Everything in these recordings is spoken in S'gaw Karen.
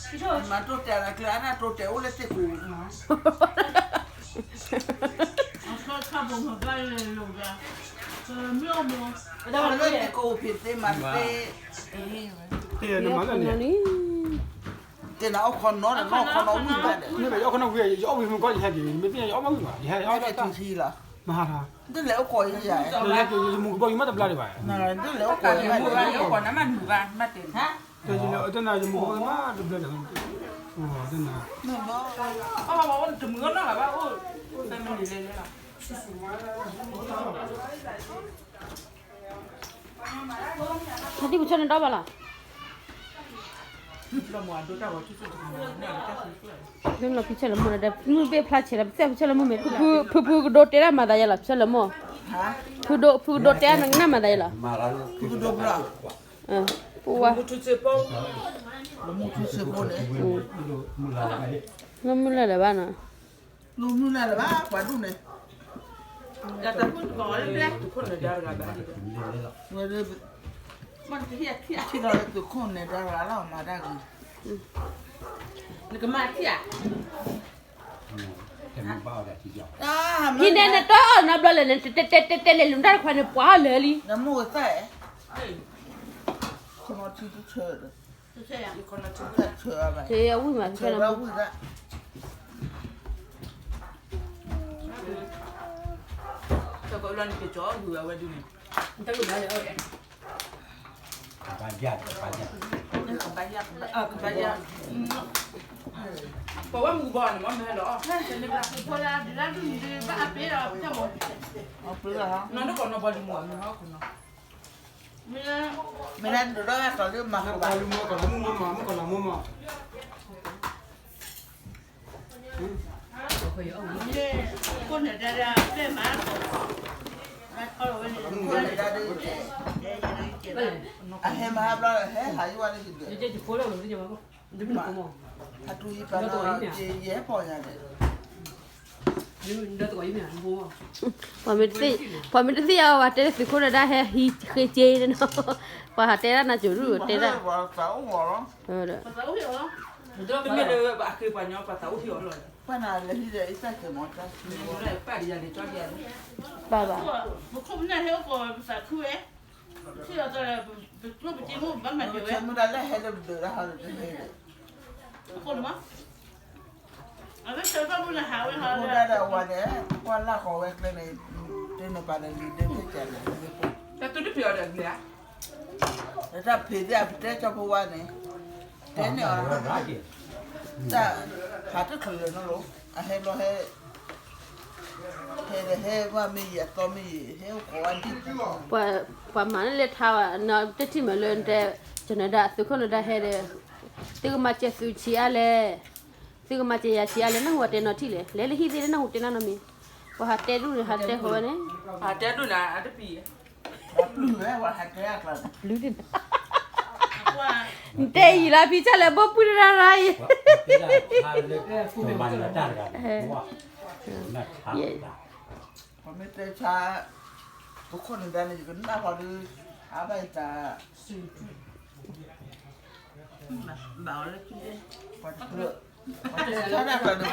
မၤတိၢ်တဲာ်အကျဲ အနၢ်တိၢ်တဲာ်အိၣ်လၢသ့ၣ်ပူၤ လၢသ့ၣ်ကိးဖံးသ့မၤသ့ တဲနၤအိၣ်ခီနီၤ နအိၣ်ခီနီၤဝံၤဘၣ်ဒီး မ့ၢ်ယအိၣ်ခီနီၤဝံၤ ယအီၣ်ဝံၤမုၢ်ကီၢ် ယဟဲက့ၤ မ့ၢ်သ့ၣ်ညါယအီၣ်ဘၣ်ဝံၤဘၣ် ယဟဲအီၣ်ဘၣ်တၢ် မၤဟးထီၣ် ဒ်လဲၣ်အိၣ်ကိးယဲယဲ ယလဲၤက့ၤ ယမူကဘီယူၤမးတဘျါဒံးဘၣ် ဒ်လဲၣ်အိၣ်ကိးယဲ တနၤယမူကဘီယူၤမးတဘျါဒံး တနၤ ဖါတံၢ်ပဆၢနဒီဘၣ်လီၤ လၢလီၤဖံဆၢလၢမုၢ်ဒီး မုၢ်ဘ့ၣ်ဖျါဆဲးလီၤ ပဆၢဖံဆၢလၢမုၢ်မ့ၢ် ဖုဖုကဒိတဲဒၣ်မၤသးယဲလီၤ ဖံဆၢလၢမုၢ် ဖုဒိ ဖုကဒိတဲဒၣ်နကနၣ်မၤသးယဲလီၤ ပဝါ လၢမုၢ်လၢ်လၢၤဘၣ်နီၤ လၢမုၢ်လၢ်လၢၤဘၣ် ပှၤဒူၣ်န့ၣ် သုးခိၣ်န့ၣ်ဒါရၤလီၤမၤတၢ်ဂ့ၤ နကမၤထံၣ်ဧါ ဟံးန့ၣ်နတီအီၣ်နီတဘျီလၢာ်န့ၣ် တဲတဲတဲတဲလဲၤလူၤတၢ်တခွါန့ၣ် ပှၤအီၣ်လၢာ်လံ နမိၢ်သၣ် ခီထံတဆၢ ဆၢအဝံၣ်မး ဆၢဝံၣ်မး ပဝဲမူဘီန့ၣ်မ့ၢ်ဟဲလီၤ နီၢ်နီၢ်ကီၢ်နီၢ်ဘီလံမူမ့ၢ်ဟဲလီၤ မ့ၢ်ဒၣ်ဒိၣ်ဒီးကလၢမၤကလၤမူမး မ့ၢ်ကလၤမူမး ခိၣ်နဒါဒၣ် အဟဲမၤဘျီ ဟဲဟးယဝဲလၢယဒၢး အတူၢ်ယပာ်နီၤ ယဟဲပိာ်ယၤဒီး ပှၤမ့ၢ်တသ့ၣ် ပှၤမ့ၢ်တသ့ၣ်အီၤ ပှၤတဲသုးခိၣ်နဒါဟဲဟံးဃ့စ့နီၤ ပှၤဟးတဲဒၣ်နၤစိၤဒူၣ်တဲဒၣ် ပှၤသးအိၣ်ဂီၤလီၤ တမ့ၢ်လၢအဃ့ပှၤညီပှၤသးအိၣ်ဟ့ၣ်အီၤလီၤ ပှၤနၤလဲၤဟံးဒီးအံသၣ်ကဲမီၤတၢ် ပၢ်ဘၣ် ပခိၣ်ပနၢ်ဟဲအိၣ်ကီးပသးခုဝဲ ထံၣ်အီၤတၢ် ပကျိၣ်ပစ့မိၢ်ဘၣ်မၤစၢၤဝဲ မုၢ်ဒၣ်လၢဟဲလၢပဒၢးတၢ်ဟးလၢတဟဲ အဃိန့ၣ်မး အဝဲဆၢဖၣ်မုၢ်နဟးဝဲဟးလၢ မုၢ်ဒၣ်ဒီးအဝၤန့ၣ် ကွၢ်လၢဃီၤဝဲကျဲန့ၣ် တဲနပာ်ဒီးလံာ်ဒဲဖဲကၢ်န့ၣ် တၢ်တူၢ်တဖျံးအီၤဒီးအဂ့ၢ်ဧါ တၢ်ဖံးသ့ၣ်အပတဲကၠီဖိဝါန့ၣ် တဲန့ၢ်အီၤ တၢ် ဖးတချုးလၢၤနီၤလီၤ အဟဲဘျီဟဲ ဟဲဒီးဟဲဝဲမ့ၢ်ယဲၢ်အသီမ့ၢ်ယဲၢ် ဟဲအိၣ်ကိးဝဲဒ် ပှၤမၤန့ၢ်လၢထါဘၣ် နတထံၣ်မးလၢနတဲ ကနဒါ သုးခိၣ်နဒါဟဲဒီး သုကမၤစၢၤသုဆံးအါလဲၣ် သုကမၤစၢၤယၤဆံးအါလဲၣ် နၢ်ဟူအတဲနီၤထံၣ်လဲၣ် လဲၤလၢဟံၣ်သ့ၣ်လၢနၢ်ဟူတဲနၤနီတမံၤ ပှၤဟးတဲဒူၣ်န့ၣ် ဟးတဲဃီဝဲန့ၣ် ဟးတဲဒူၣ်န့ၣ် အတပံၤ ပျုၢ်ဝဲ ပှၤဟးတဲအကျါ ပျုၢ်ဒ်န့ၣ် နတဲယံာ်လၢဖံဆၢလဲၣ် ဘိၣ်ပှံၢ်တရၣ်ရၣ်အံၤ ပမ့ၢ်တဲဆါ ပခိၣ်နဒါန့ၣ် ယကနၣ်ဃီဒီး အါဘၣ်ယတၢ် ဘၣ်အီၤလၢခံ ပှၤတကျၢၤ ပှၤတကျၢၤ ပှၤတကျၢၤတံၢ်ဘၣ်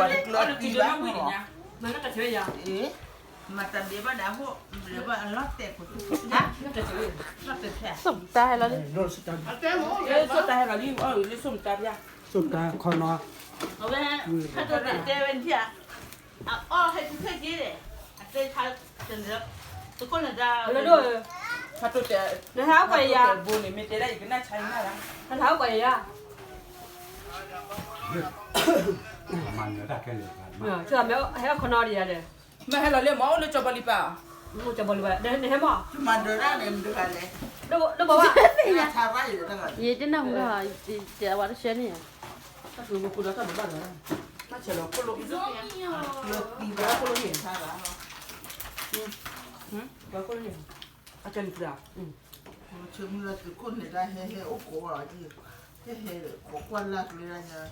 မၤတၢ်ဒ့ဘၣ်ဒၣ်အဃိ ဘျဲဘၣ်အလီၤတဲာ်ခိၣ် လီၤတဲာ်ဖျါ စိၢ်တၢ်ဟဲလီၤလံ စိၢ်တၢ်ဟဲလီၤလံ အီၣ်လံ စိၢ်မတၢ်ဖျါ စိၢ်တၢ်ခီနီၤ အဝဲ ဖးဒိၣ်တဲတဲဝဲဒၣ် အအီၣ်ဟဲတုၤဖဲက့ၤဒီး အတဲခါ တနၢ် တကိၢ်နဒါ လၢဒိၣ် ဖးဒိၣ်တဲ နဟးကွၢ်ယၤ ဖးဒိၣ်တဲဘိန့ၣ် မ့ၢ်တဲဒၣ်ယကနၣ်ဆါယနၢ်လၢ နဟးကွၢ်ယၤ မၤနၢၤတၢ်ခဲလၢာ် ဟဲခီနီၤဒီးယၤဒီး မ့ၢ်ဟဲလီၤလံ မ့ၢ်အိၣ်လၢကၠီဘီလံပၢ် ကၠီဘီလံပၢ် နဟဲမး မၤဒၢးဒၣ်န့ၣ် မတဂၤလဲၣ် ဒိၣ်ဘၣ်ဘၣ် ယတနၢ်ဟူဘၣ် တဲဝဲတဆှၢန့ၣ် တၢ်ဆိပခိၣ်ဒီးတၢ်ဘၣ်ဘၣ်ဒီး တၢ်ဆဲးလီၤခိၣ်လိၣ် လၢသံလၢခိၣ်လိၣ်န့ၣ် တၢ်ဘၣ်လီၤ ခိၣ်လိၣ်န့ၣ် အကဲနုၤတၢ် ဆၢမုၢ်လၢသုးခိၣ်န့ၣ် တၢ်ဟဲဟဲအိၣ်ကိးဝဲအီၤဒ် ဟဲဟဲဒီး ခိးကွၢ်လၢ်ကျဲဒၣ်ညါ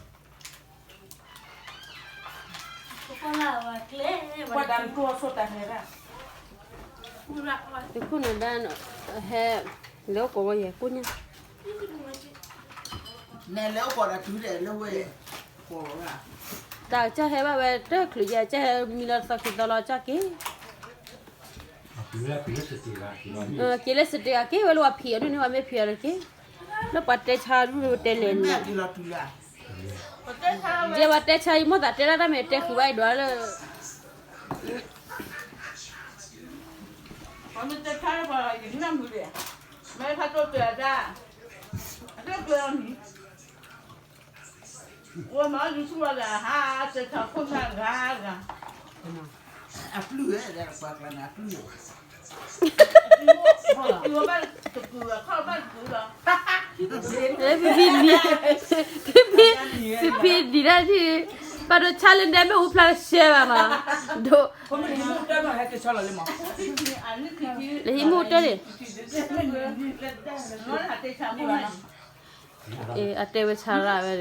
ကွၢ်တၢ်နကိၢ်ဆိတၢ်ဟဲဒၣ် သုးခိၣ်န့ၣ်ဒၣ် ဟဲ လဲၤအိၣ်ကိးဝဲယဲၢ်ကိၣ်ညါ နဲလဲၤအိၣ်ကိးဒီးတုၤဒဲးလၢဝဲ, တၢ်ကစၢ်ဟဲဘၣ်ဝဲတချုးယဲ ကစၢ်ဟဲမံလီၤသီခံသီလီၤကစၢ်က့ၤ, က့ၤလၢစတ့ဂၤက့ၤဝဲလၢပှၤဖံးအီၤဒ်န့ၣ် ပှၤမ့ၢ်ဖံးအီၤတက့ၤ, လၢပှၤတဲဆါဒ်န့ၣ်တဲလဲၣ်န့ၣ်, ယဲပှၤတဲဆါအံၤ မိၢ်သးတဲဒၣ်တၢ်မ့ၢ်တဲဃုာ်ဘၣ်အံၤဒီးလၢ ပှၤမ့ၢ်တဲဆါပှၤ ယနၢ်မုာ်ဒံး, မ့ၢ်ဖးတိၢ်တဲအတၢ်, အတကျၢၤအီၤန့ၣ်, ဝဲမၤအီၤဒုးဆူၣ်ဝဲဒၣ် ဟါတဲဆါခိၣ်နၢ်ဂၤဂၤ, အပျုၢ်ဝဲဒၣ်ပှၤကျါန့ၣ် အပျုၢ်ဝဲ, တကုၤဘၣ်တကုၤလီၤ, ဖံဖံ, ဖံဖံဒံးဒၣ်ထံၣ်, ပှၤဒိးဆါလၢနဲမ့ၣ်အူဖျါ share ဘၣ်နီၤ, ဒိၣ်, လၢဟံၣ်မူတၢ်န့ၣ်, အတဲဝဲဆါရၣ်ဝဲ,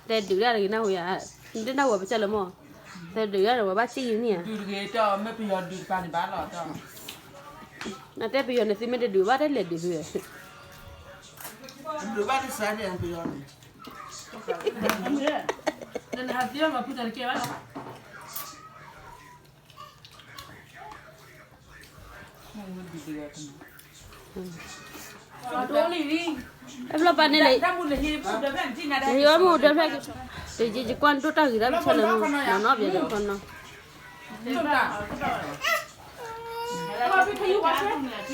တဲဒုးဒၣ်တဂ့ၤနၢ်ဟူယၤ, တနၢ်ဟူပစၢၢ်လၢမီၢ်, တဲဒုးဒၣ်ဝဲဘၣ်စံၣ်ယံၤန့ၣ်ဧါ, အတဲပယီၤန့ၣ်သုမ့ၢ်တဒုးဘၣ်တလဲၤဒုးသု, ဒုးဘၣ်တစးဒံးပယီၤန့ၣ်, နဟးသံဘၣ်မၤဖုတၢ်တကဲဘၣ်လီၤ. အဲဘျီပၢ်န့ၣ်လဲၣ်, ဟံးဝဲမ့ၢ်ဒၢဖျၢၣ်, တယံာ်ယကွၢ်ဒိၣ်တၢ်ဂ့ၤဒၣ်ပဆၢလၢမုၢ်နီၢ်နီၢ်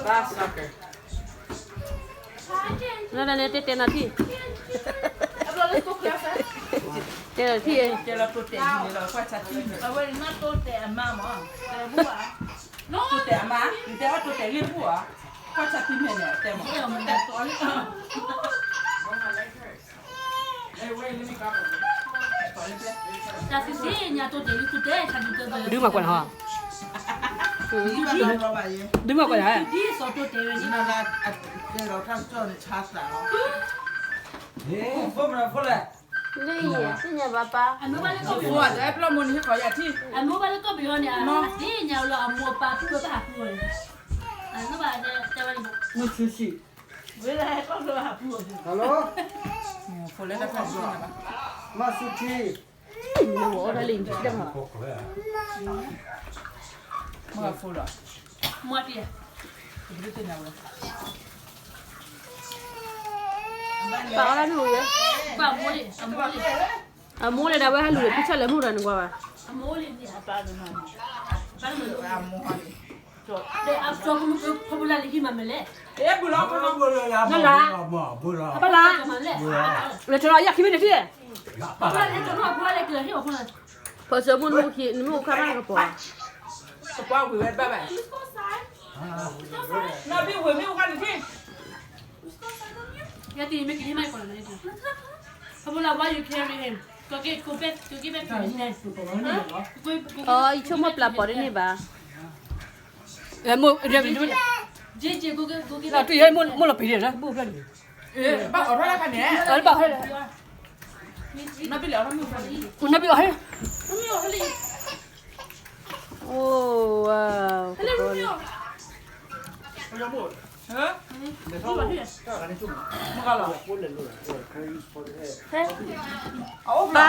ဘျဲၣ်ဒီးခီနီၢ်, လၢတၢ်န့ၣ်တဲတဲနၤထံၣ်, တဲနၤထံၣ်, အဝဲနတိတဲအမါမး, တိတဲအမါ, နတဲအီၤတိတဲလ့ၣ်ပူၤ, ကွၢ်ဆါတံၢ်မဲာ်န့ၣ် တဲမး, တၢ်သ့ၣ်ညါတိတဲလ့ၣ်ပူၤတဲ, ဒုးမၤကွၢ်နၤဟီ, ဒုးမၤကွၢ်နၤ, ဒ်စီၤတိတဲဝဲန့ၣ်, လၢယသ့ၣ်ညါဘၣ်ပၢ်, အမိၢ်ဘၣ်လၢကီၢ်ပယီၤန့ၣ်, အသ့ၣ်ညါလီၤအမိၢ်အပၢ်ပုၢ်ဝဲဘၣ်ဟးပုၢ်ဝဲ, အမိၢ်ဘၣ်တဲဝဲန့ၣ်, ဝဲလၢဟဲကီၢ်ပယီၤဟးပုၢ်ဝဲ, မၤဆူၣ်ထံ, နဝဲအီၣ်တၢ်လံ, မၤဖိလီၤ, မၤတံၢ်, ပာ်အီၣ်တၢ်န့ၣ်, အမိၢ်လဲၤဒၣ်ဝဲဟးလူၤဖံဆၣ်လဲၤမုၢ်ဒီးနကွၢ်ဘၣ်, လၢလၢ, လဲၤထီၣ်လီၤယၢ်ခံမ့ၢ်တထံၣ်, ပှၤစီၤမုၢ်နမ့ၢ်ခံန့ၣ်မ့ၢ်အိၣ်ခါဘၣ်နကပီၤ, ကပီၤဝံၤဝဲတဘၣ်ဘၣ်, နီၢ်ဘံၣ်ဝံၤမ့ၢ်အိၣ်ခါန့ၣ်ထံၣ်, ယဲတံၤမ့ၢ်ကဟ့ၣ်မးကီးလီၤ, အမိၢ်လၢ why you carry him, go get, go back, go get back to his nest, အီ ယဆိကမိၣ်ပျၢ်ပိာ်ဒ်န့ၣ်ဘၣ်, မိၢ်လီၤပံၤန့ၣ်, ဘၣ်အီၣ်ထီၣ်လၢခါန့ၣ်, ဘၣ်အီၣ်ထီၣ်လၢ, နီၢ်ဘံၣ်အီၣ်ဟဲ, အိၣ်, ပၢ်, ပၢ်ပံၤဒၣ်ကပၤန့ၣ်, ဖံဖံနီၣ်ဝံၤဧါဖံ,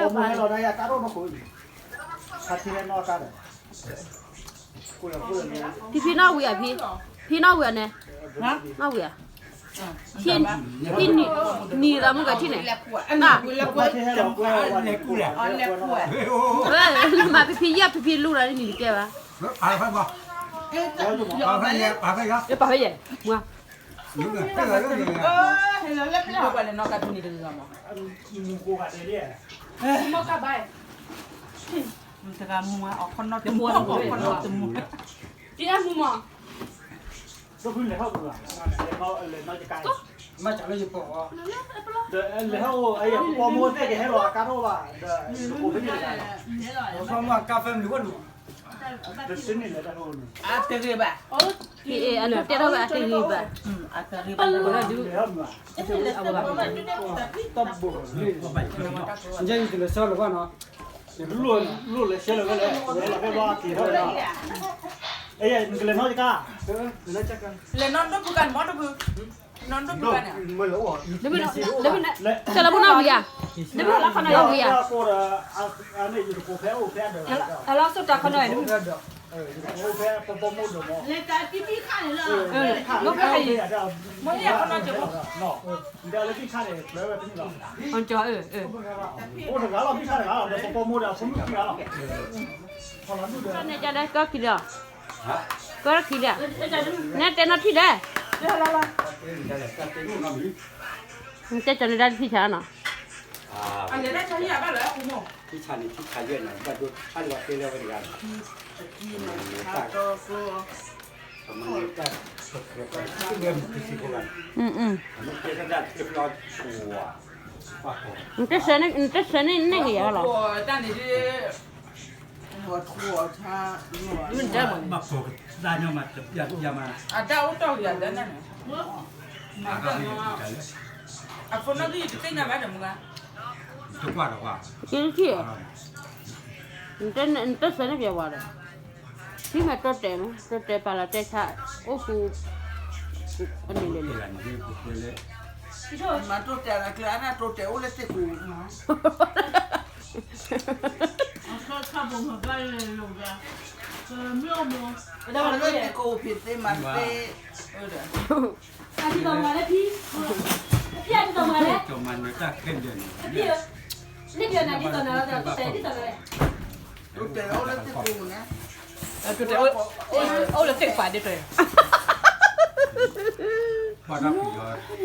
ဖံနီၣ်ဝံၤဧါန့ၣ်, နီၣ်ဝံၤဧါ, ဖံ, ဖံနံၤ, နံၤသးမုၢ်ကထံၣ်န့ၣ်, မ့ၢ်ဖံဖံယဲၢ်ဖံဖံလူၤဒီးနံၤတကဲဘၣ်, ပာ်ဖဲယဲၢ်, မ့ၢ် တဂၤမူအီၤခီနီတမူ, တမူ, မ့ၢ်လဲၤဟီၣ်ပူၤ, မ့ၢ်လဲၤဟီၣ်ပူၤ, လဲၤဟီၣ်ပူၤ, အမိၢ်သ့ၣ်ကဟဲလီၤအကါထီၣ်ဘၣ်, အမိၢ်ကါဖဲမနုၤဝဲန့ၣ်, တဂ့ၤဘၣ်, အတဲထီၣ်ဝဲအတဂ့ၤဘၣ်, အတဂ့ၤဘၣ်, ယဲယတလဲၤဆှၢလၢၤဘၣ်နီၤ, လိၣ်လဲၤဆှၢလၢၤဝဲလဲၣ်, ဝဲလီၤဖဲဘျီအက့ၤထီၣ်ဝဲဒၣ် နကလဲၤနီၣ်ယကါ, လဲၤနီၣ်ဒိၣ်ဖုကါန့ၣ်မ့ၢ်ဒိၣ်ဖု, နီၣ်ဒိၣ်ဖုကါန့ၣ်, လၢမ့ၢ်လၢ, လၢမ့ၢ်လၢ, ကၢလၢဖိနီၣ်ဝံၤဧါ, လၢမ့ၢ်လၢခီနီၣ်ဝံၤဧါ, အလီၤစိတၢ်ခီနီၣ်ဝံၤ, ဖဲပပိာ်မိၢ်ဒိၣ်မး, လၢတၢ်တံၢ်တံၢ်ခါန့ၣ်လီၤ, မ့ၢ်လၢခီနီၣ်ဝံၤ, လၢဘံၣ်ခါန့ၣ်, အိၣ်တဂၤလီၤ ဘံၣ်ခါတဂၤလီၤ ဒီးပပိာ်မိၢ်ဒီးဖိမုၣ်ခံဂၤလီၤ, န့ၣ်ကဒီးကီၢ်ခံဒီး, ကီၢ်ခံဒီး, နဲတဲနီၢ်ထံၣ်လဲၣ်, နတဲကၠီၤန့ၣ်ဒၣ်တထံၣ်ဆါနီၤ, နတဆၢန့ၣ် နတဆၢန့ၣ်န့ၣ်ကယၤလီၤ, အတၢ်အိၣ်တီၢ်ကယၤလၢန့ၣ်, အဖိနီၣ်ဂံၢ်ယတသ့ၣ်ညါဘၣ်ဒီးမုၢ်ဂၤ, က့ထံၣ်, နတဆၢန့ၣ်ပျဲဝဲဒီး, ထံၣ်မးတိတဲာ်မး တိတဲာ်ပာ်လီၤတဲဆါ, အိၣ်ဃူ, န့ၣ်, မၤတိတဲာ်လၢကျဲအါန့ၣ်တိတဲာ်အိၣ်လၢသ့ၣ်ပူၤ, လၢသ့ၣ်ကိးဖံးသ့မၤသ့, အဒ်သိးမၤလဲၣ်ဖံ, အဖံအဒ်သိးမၤလဲၣ်, နကနၤဒ်သိးနၤလီၤ တိတဲာ်ဒ်သိးနၤလဲၣ်, တိတဲာ်အိၣ်လၢသ့ၣ်ပူၤန့ၣ်, တိတဲာ်အိၣ်လၢသ့ၣ်ကပၤဒ်တဲာ်, ဘၣ်တၢ်ပယီၤ,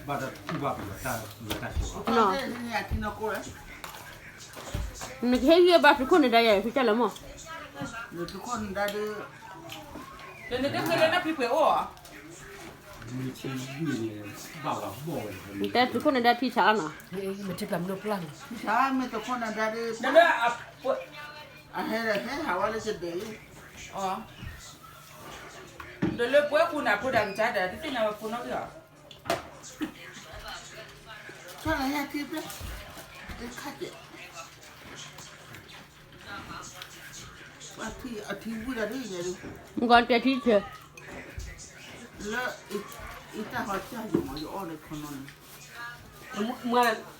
ဘၣ်တၢ်ထူၣ်ဘၣ်ပယီၤတၢ်လီတၢ်ဆဲး, နကဟဲဂံၢ်ဘါထုးခိၣ်နဒါယၤ ဖုကၢ်လၢမီၢ်, ထုးခိၣ်နဒါဒီး, နတဃ့လၢနဖံပှဲၤအိၣ်ဧါ, နတဲထုးခိၣ်နဒါထံဆါနီၤ, မ့ၢ်ထုးခိၣ်နဒါထံဆါနီၤ, ဒီးလၢပှဲၤဃူနဖိဒါကစၢ်ဒီး တသ့ၣ်ညါဝဲဖိနီၣ်ဂံၢ်ဧါ, ထီၣ်လၢညါထံဖျဲၣ်, တခါကဲး, အထံဝံၤဒီး, မ့ၢ်ကီတဲထံဆၢ, လၢ, အတၢ်ဟီၣ်စၢ်ယမီၤ ယအီၣ်လၢခီနီၣ်န့ၣ်, မ့ၢ်